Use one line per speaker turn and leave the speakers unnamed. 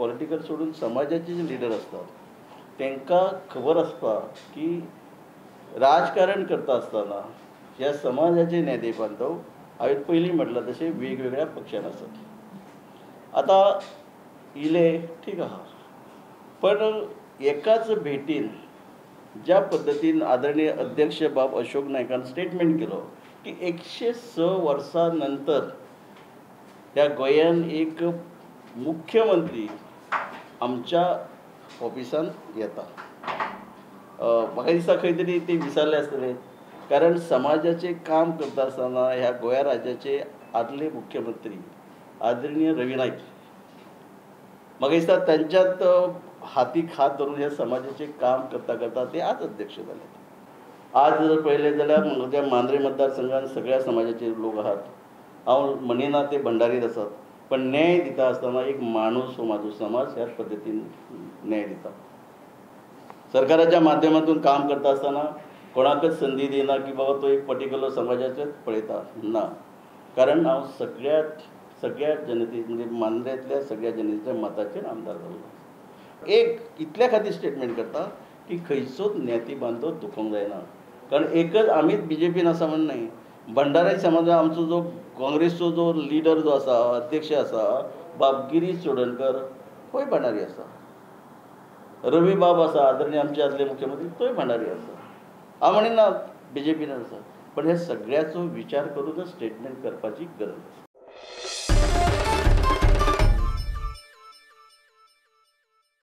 Political सोडून समाजाचे जे leader आसतात तांकां खबर आसता की राजकारण करता आसतना ह्या समाजाचे नेते बांधव हांवें पयलीं म्हटलां तशें वेगवेगळ्या पक्षान आसात. आतां इले ठीक आहा, पण एकाच भेटीन ज्या पद्दतीन आदरणीय अध्यक्ष बाब अशोक नायकान स्टेटमेंट केलो की 106 वर्सां नंतर ह्या गोंयान एक मुख्यमंत्री आमच्या ऑफिसान येता. म्हाका दिसता खंय तरी ते विसरले आसतले, कारण समाजाचें काम करता आसतना ह्या गोंया राज्याचे आदले मुख्यमंत्री आदरणीय रवी नायक म्हाका दिसता तांच्यात हातीक हात धरून ह्या समाजाचें काम करता करता ते आज अध्यक्ष जाले. आज जर पळयलें जाल्यार म्हज्या मांद्रे मतदारसंघात सगळ्या समाजाचे लोक आहात. हांव म्हणिना ते भंडारीत आसात, पण न्याय दिता आसतना एक माणूस हो म्हाजो समाज ह्या पद्दतीन न्याय दिता. सरकाराच्या माध्यमातून काम करता आसतना कोणाकच संदी दिना की बाबा तो एक पर्टिक्युलर समाजाचेच पळयता ना, कारण हांव सगळ्या जनते म्हणजे मांद्रेंतल्या सगळ्या जनतेच्या मताचेर आमदार जाल्लो. एक इतल्या खातीर स्टेटमेंट करता की खंयचोच ज्ञाती बांधव दुखोवंक जायना, कारण एकच आमीच बीजेपीन आसा म्हण न्हय, भंडारी समाजा आमचो जो काँग्रेसचो जो लिडर जो आसा, अध्यक्ष आसा बाब गिरीश चोडणकर होय भंडारी आसा, रवी बाब आसा आदरणीय आमचे आदले मुख्यमंत्री तोय भंडारी आसा. हांव म्हणिना बीजेपीन आसा, पण हे सगळ्याचो विचार करूनच स्टेटमेंट करपाची गरज आसा.